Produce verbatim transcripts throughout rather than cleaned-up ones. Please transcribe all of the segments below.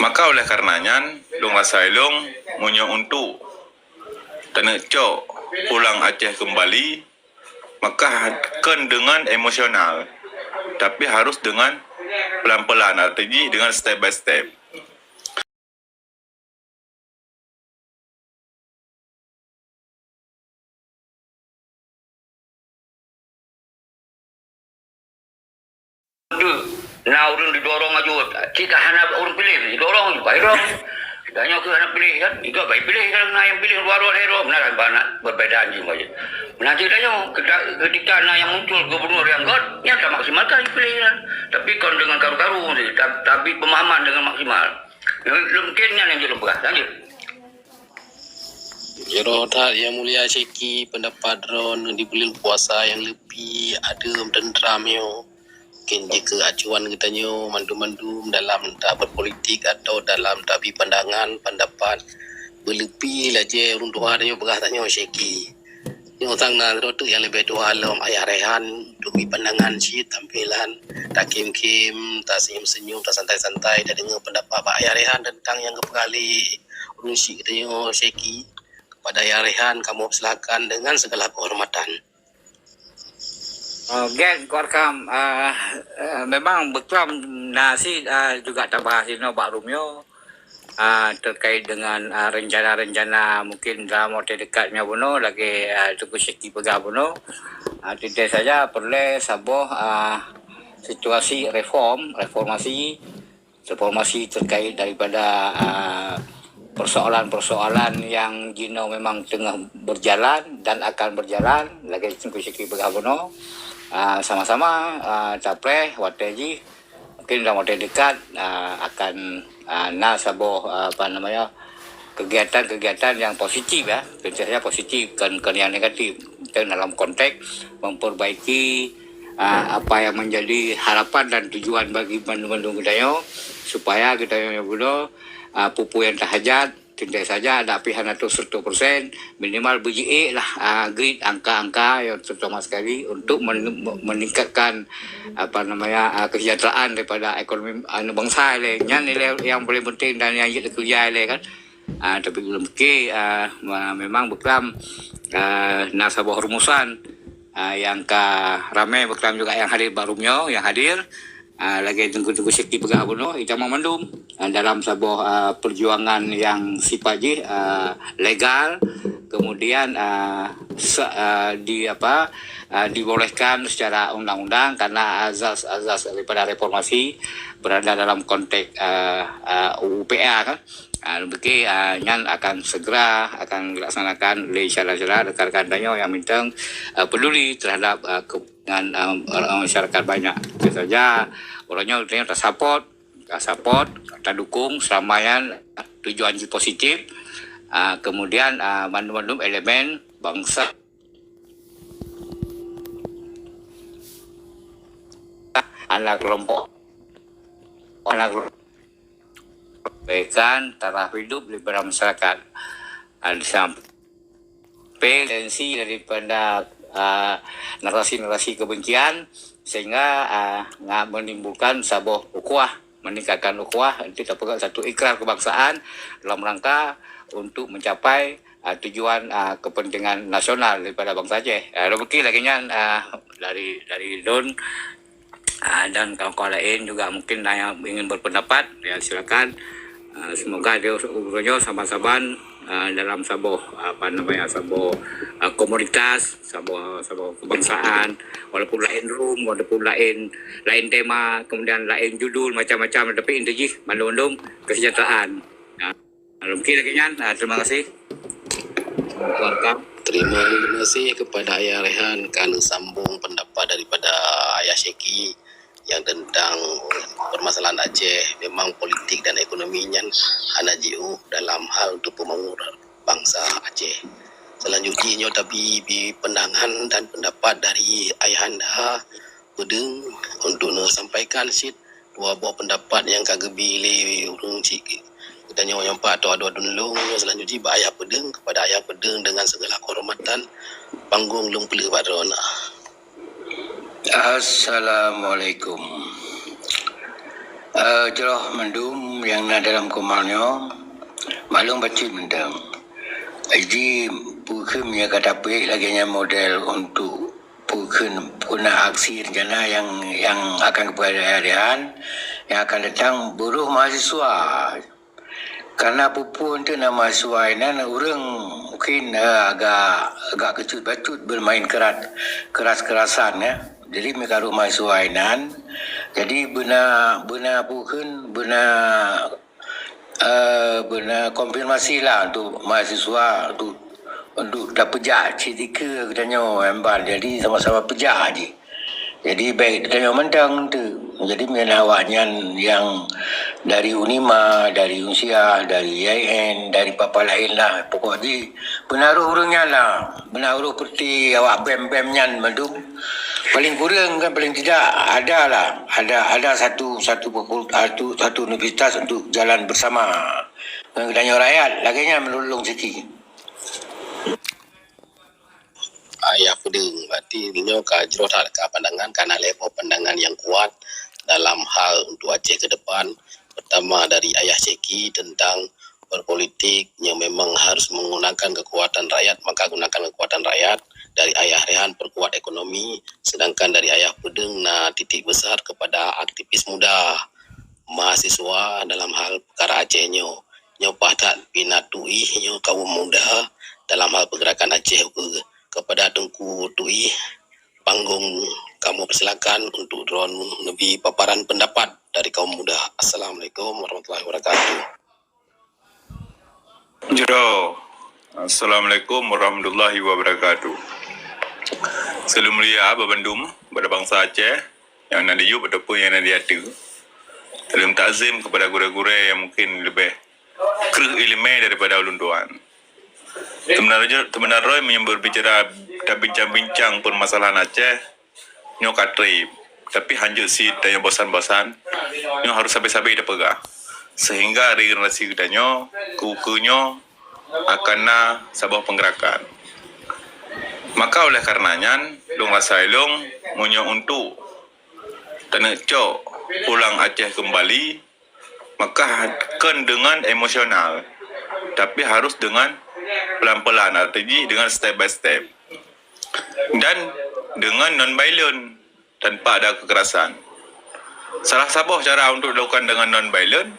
Maka oleh karena nyan, lôn rasa ilong meunyoe untuk keuneuk cok pulang Aceh kembali, maka kon dengan emosional, tapi harus dengan pelan-pelan, arti jih dengan step by step. Na ureuëng didorong aju, cit hana ureuëng piléh, didorong aju, bai dorong. Tanyoe keu hana piléh kan, iga bai piléh kan, na nyang piléh luar-luar hero, beuna kan bana berbeda anjing aja. Nanti tanyoe, ketika na nyang muncul gubernur nyang got, nyang ta maksimalkan piléh kan. Tapi kon dengan karu-karu, tapi pemahaman dengan maksimal. Mungkin nyan nyang jeuet lôn peugah. Lanjut. Jroh that, Yang Mulia Syeki, pendapat droeneuh di buleuen puasa nyang leupie adeuem teuntram nyoe, mungkin jeuet keu acuan geutanyoe mandum-mandum dalam that berpolitik atau dalam that bi pandangan, pendapat, beuleupie lagée ureuëng tuha tanyoe peugah tanyoe Syeki. Nyoe sang na droe teuk nyang leubeh tuha lom Ayah Rehan, untuk bi pandangan cit tampilan, takhém-khém, tasenyum-senyum, tasantai-santai, tadeungoe pendapat bak Ayah Rehan tentang nyang geupeugah lé ureuëng syik geutanyoe Syeki. Kepada Ayah Rehan, kamoe persilakan dengan segala kehormatan. Uh, Gen Korkam, uh, uh, memang beuklam nasi uh, juga tabahas inoe bak Romeo uh, terkait dengan uh, rencana-rencana mungkin dalam waktu dekat nyoe bunoe lagi uh, Teungku Syeki peugah bunoe. Uh, teuntèe saja peureulèe saboh uh, situasi reform, reformasi, reformasi terkait daripada uh, persoalan-persoalan yang jinoe memang tengah berjalan dan akan berjalan lagi Teungku Syeki peugah bunoe. Uh, sama-sama uh, tapreh watèe jih mungkin dalam waktu dekat uh, akan uh, na saboh uh, apa namanya kegiatan-kegiatan yang positif ya, tentu saja positif kan, kan yang negatif. Kita dalam konteks memperbaiki uh, apa yang menjadi harapan dan tujuan bagi bandum-bandum kita supaya kita yang budo uh, pupu yang terhajat tentu saja ada pihak atau seratus persen minimal berjiik lah uh, grid angka-angka yang terutama sekali untuk meningkatkan apa namanya uh, kesejahteraan daripada ekonomi uh, bangsa le. Nyan nilai yang paling penting dan yang jadi kerja le kan. Uh, tapi belum ke uh, memang beklam uh, na saboh rumusan uh, yang ka ramai beklam juga yang hadir bak Romeo yang hadir uh, lagi tunggu-tunggu sikit pegang bunuh kita mandum uh, dalam saboh uh, perjuangan yang sifat jih uh, legal, kemudian uh, se- uh, di apa uh, dibolehkan secara undang-undang karena azas-azas daripada reformasi berada dalam konteks uh, uh, U U P A kan. Uh, mungkin uh, nyan akan segera akan dilaksanakan oleh syara-syara rekan-rekan tanyoe yang minteng uh, peduli terhadap uh, kepentingan uh, masyarakat banyak. Itu saja. Orang nyoe kita support, kita support, kita dukung selama yang tujuan positif. Uh, kemudian uh, mandum-mandum elemen bangsa anak kelompok anak perbaikan taraf hidup daripada masyarakat. Uh, disamping tendensi daripada uh, narasi-narasi kebencian sehingga uh, menimbulkan saboh ukhuwah, meningkatkan ukhuwah untuk dapat satu ikrar kebangsaan dalam rangka untuk mencapai uh, tujuan uh, kepentingan nasional daripada bangsa Aceh. Uh, mungkin lagi nyan uh, dari dari Don uh, dan kawan-kawan lain juga mungkin ada yang ingin berpendapat, ya silakan. Uh, semoga dia uroe sama-sama uh, dalam saboh apa namanya saboh uh, komunitas, saboh saboh kebangsaan, walaupun lain room, walaupun lain lain tema, kemudian lain judul macam-macam, tapi inti jih mandum-mandum kesejahteraan. Uh, mungkin lagi nyan, uh, terima kasih. Terima kasih kepada Ayah Rehan kerana sambung pendapat daripada Ayah Syeki yang tentang permasalahan Aceh. Memang politik dan ekonomi nyan hana jiôh dalam hal untuk pembangunan bangsa Aceh. Selanjutnya nyoe tapi bi pandangan dan pendapat dari Ayahanda Peudeueng untuk neusampaikan cit dua boh pendapat nyang ka geubi lé ureuëng cit geutanyoe nyang pat atau adoe dunlong. Selanjutnya bak Ayah Peudeueng, kepada Ayah Peudeueng dengan segala kehormatan, panggong lôn peuleueh bak droeneuh. Assalamualaikum. Eh, jroh mandum nyang na dalam koma nyoe, maklum bacut mantong. Jadi, peue kheun meunyoe ka tapeuék lagée nyan model untuk peue kheun puna aksi rencana nyang, nyang akan keupeuadaan, nyang akan datang buruh mahasiswa. Karena peue-peue teuk na mahasiswa inan ureuëng mungkin, eh, agak, agak kecut bacut bermain keras, keras-kerasan, ya. Jadi meukaru mahasiswa inan. Jadi beuna, beuna peue kheun, beuna, eh, beuna konfirmasi lah untuk mahasiswa, untuk, untuk tapeujak cit dikeue geutanyoe, Mbak. Jadi sama-sama peujak jih. Jadi baik geutanyoe mantong tu. Jadi meunyoe awaknyan nyang dari Unima, dari Unsiah, dari I A I N, dari papa laén lah. Pokok jih beuna roh ureuëng nyan lah. Beuna roh peuti awak bem-bem nyan mandum. Paling kureueng kan, paling tidak ada lah. Ada, ada satu, satu fakultas, satu, satu universitas untuk jalan bersama ngon geutanyoe rakyat. Lagée nyan meululong siki. Ayah peudeueng, berarti nyoe ka jroh that ka pandangan, ka na lhée boh pandangan nyang kuat dalam hal untuk Aceh ke depan. Pertama dari Ayah Syeki tentang berpolitik, nyoe memang harus menggunakan kekuatan rakyat, maka gunakan kekuatan rakyat. Dari Ayah Rehan, perkuat ekonomi, sedangkan dari Ayah Peudeueng na titik besar kepada aktivis muda, mahasiswa dalam hal peukara Aceh nyoe. Nyoe paih that pih na tuih nyoe kaum muda dalam hal pergerakan Aceh. Kepada Teungku Tuih, panggong kamoe persilakan untuk droeneuh neubi paparan pendapat dari kaum muda. Assalamualaikum warahmatullahi wabarakatuh. Jroh. Assalamualaikum warahmatullahi wabarakatuh. Seuleuem mulia bak bandum, bak bansa Aceh nyang na di yup ataupun nyang na di ateueh. Seuleuem takzim kepada gurée-gurée nyang mungkin leubeh kreueh iéleumé daripada ulôn tuan. Seubeunarjih, seubeunarjih meunyoe berbicara dan bincang-bincang permasalahan Aceh, nyoe ka treb, tapi hanjeuet cit tanyoe bosan-bosan, nyoe harôh sabe-sabe tapeugah, sehingga regenerasi geutanyoe keu-keu nyoe akan na saboh peugerakan. Maka oleh karena nyan, lôn rasa ilong meunyoe untuk taneuk cok pulang Aceh keumbali, maka kon deungon emosional, tapi harôh deungon pelan-pelan, arti jih deungon step by step dan deungon non-violent, tanpa ada kekerasan. Salah saboh cara untuk dilakukan dengan non-violent,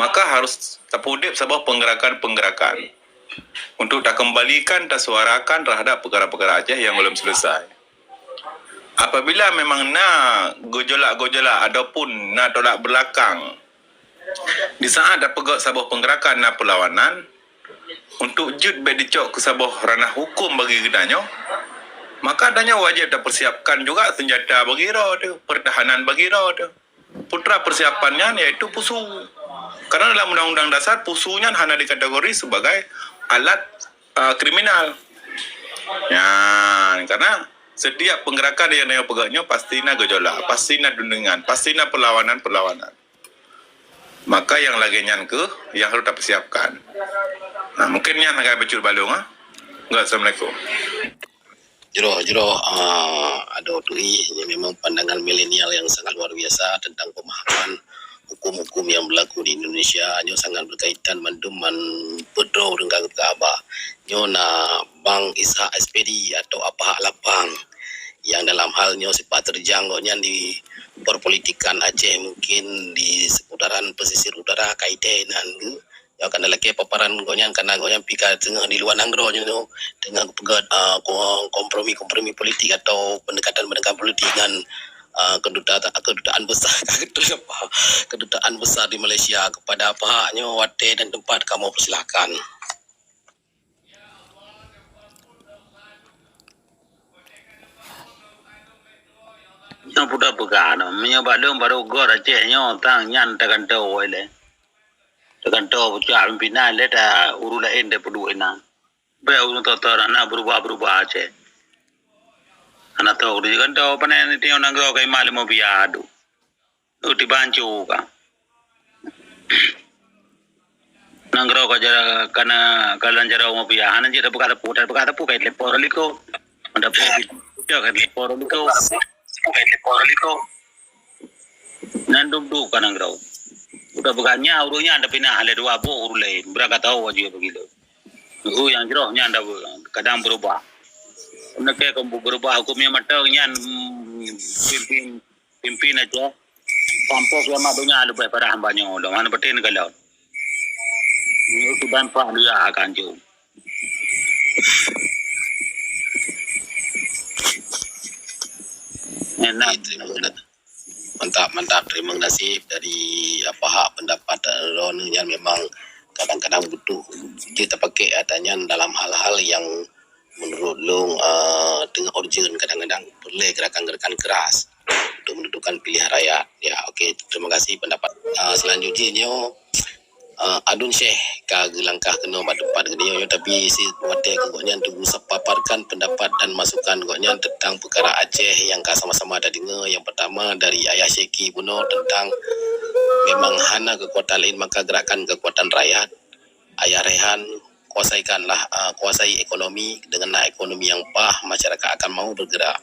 maka harôh tapeudeb saboh peugerakan-peugerakan untuk takeumbalikan, tasuarakan terhadap peukara-peukara Aceh nyang belum selesai. Apabila memang na gejolak-gejolak ataupun na tolak belakang, di saat tapeugét saboh peugerakan na peulawanan, untuk jeuet bék dicok keu saboh ranah hukum bagi geutanyoe, maka tanyoe wajéb tapersiapkan juga senjata bagi droe teuh, pertahanan bagi droe teuh. Putra persiapan nyan yaitu pusu. Karena dalam Undang-Undang Dasar, pusu nyan hana dikategori sebagai alat, uh, kriminal. Nyan, karena setiap penggerakan yang tanyoe peugét nyoe pasti na gejolak, pasti na rundingan, pasti na perlawanan-perlawanan. Maka yang lagée nyan keuh yang harôh tapersiapkan. Nah, mungkin nyan hana bacut bak lôn, ah. Enggak, assalamualaikum. Jroh, jroh, ah, adoe Tuih, ini memang pandangan milenial yang sangat luar biasa tentang pemahaman hukum-hukum yang berlaku di Indonesia. Nyoe sangat berkaitan mandum ngon peudroe ureuëng ka geupeugah haba. Nyoe na Bang Ishak S P D atau Apah Lapang yang dalam hal nyoe sepak terjang gobnyan di perpolitikan Aceh, mungkin di seputaran pesisir utara Kaitee nan geuh. Nyang kana lakée paparan gobnyan, kana gobnyan pih ka teungoh di luwa nanggroe nyoe, teungoh geupeugét, ah, ko-, kompromi-kompromi politik atau pendekatan-pendekatan politik ngon, ah, keduta-, kedutaan besar, kedutaan besar di Malaysia. Kepada pihak nyoe, watée dan tempat kamoe persilakan. Nyoe peue tapeugah nyoe, meunyoe bak lôn barô göt Aceh nyoe, tang nyan tagantoe ilée. Tagantoe pucak pimpinan lé ta ureuëng laén tapeuduek inan. Bék ureuëng toh-toh na beurubah-beurubah Aceh. Hana toh ureuëng jigantoe, pane nyoe nanggroe ka imat lé mafia adu. Tiba ancu ka. Nanggroe ka jara, kana kalan jara mafia. Hana jeuet tapeugah teupeu, tapeugah teupeu ka ileupah liko. Ada pun ka ileupah liko. Nan dum-dum ka nanggroe. Udah peugah nyan, ureueng nyan dah pinah lé dua boh ureueng lain. Beurangkat tahu aja begitu. Ureueng nyang jroh nyan dah ber-, kadang berubah. Nak keu berubah hukum nyang mantong nyan, mm, pimpin, pimpin aja. Sampoe kiamat donya leubeh parah hamba nyoe lom. Hana peuting kalon. Nyoe kiban pak dia akan jom. Enak. Mantap, mantap. Terima kasih dari apa hak pendapat droeneuh nyan memang kadang-kadang butuh jeuet tapakék ata nyan dalam hal-hal yang menurut lôn, eh, teungoh urgent kadang-kadang peureulée gerakan-gerakan keras untuk menentukan pilihan rakyat. Ya, okey. Terima kasih pendapat. Eh, selanjutnya nyoe, eh, Adun Syekh ka geulangkah keunoe bak teumpat geutanyoe, tapi si watée keu gobnyan teupeu paparkan pendapat dan masukan gobnyan tentang peukara Aceh nyang ka sama-sama tadeungoe. Yang pertama dari Ayah Syeki bunoe tentang memang hana kekuatan lain maka gerakan kekuatan rakyat. Ayah Rehan, kuasaikanlah, eh, kuasai ekonomi. Dengan na ekonomi nyang paih, masyarakat akan mau bergerak.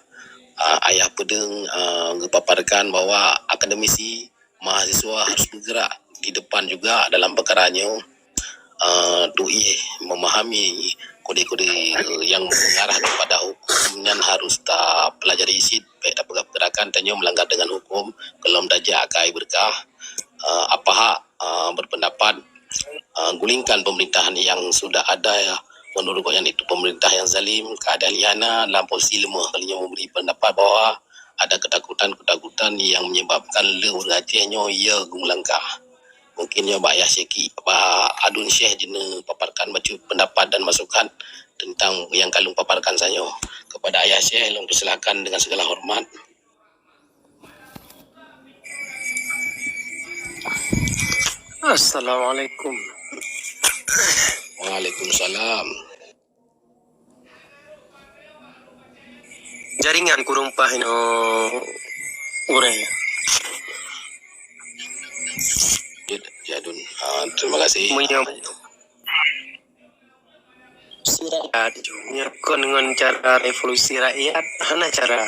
Eh, Ayah Peudeueng, eh, geupaparkan bahwa akademisi, mahasiswa harus bergerak di depan juga dalam peukara nyoe, eh, tuih memahami kode-kode, eh, yang mengarah kepada hukum nyan harus tapelajari cit, bék tapeugah peugerakan tanyoe melanggar dengan hukum, gohlom tajak keu ai beureukat. Eh, apa hak, eh, berpendapat, eh, gulingkan pemerintahan yang sudah ada, ya, menurut gobnyan itu pemerintah yang zalim, keadilan hana, dalam polisi lemah. Kali nyoe memberi pendapat bahwa ada ketakutan-ketakutan yang menyebabkan le ureueng Aceh nyoe ia geulangkah. Mungkin nyoe bak Yah Syeki, bak Adun Syekh jeuet neupaparkan bacut pendapat dan masukan tentang yang ka lôn paparkan sanyoe. Kepada Ayah Syekh, lôn persilakan dengan segala hormat. Assalamualaikum. Waalaikumsalam. Jaringan kureueng paih inoe, ureueng. Ya, ya, Dun. Ah, terima kasih. Meunyoe si rakyat, nyoe kon ngon cara revolusi rakyat, hana cara.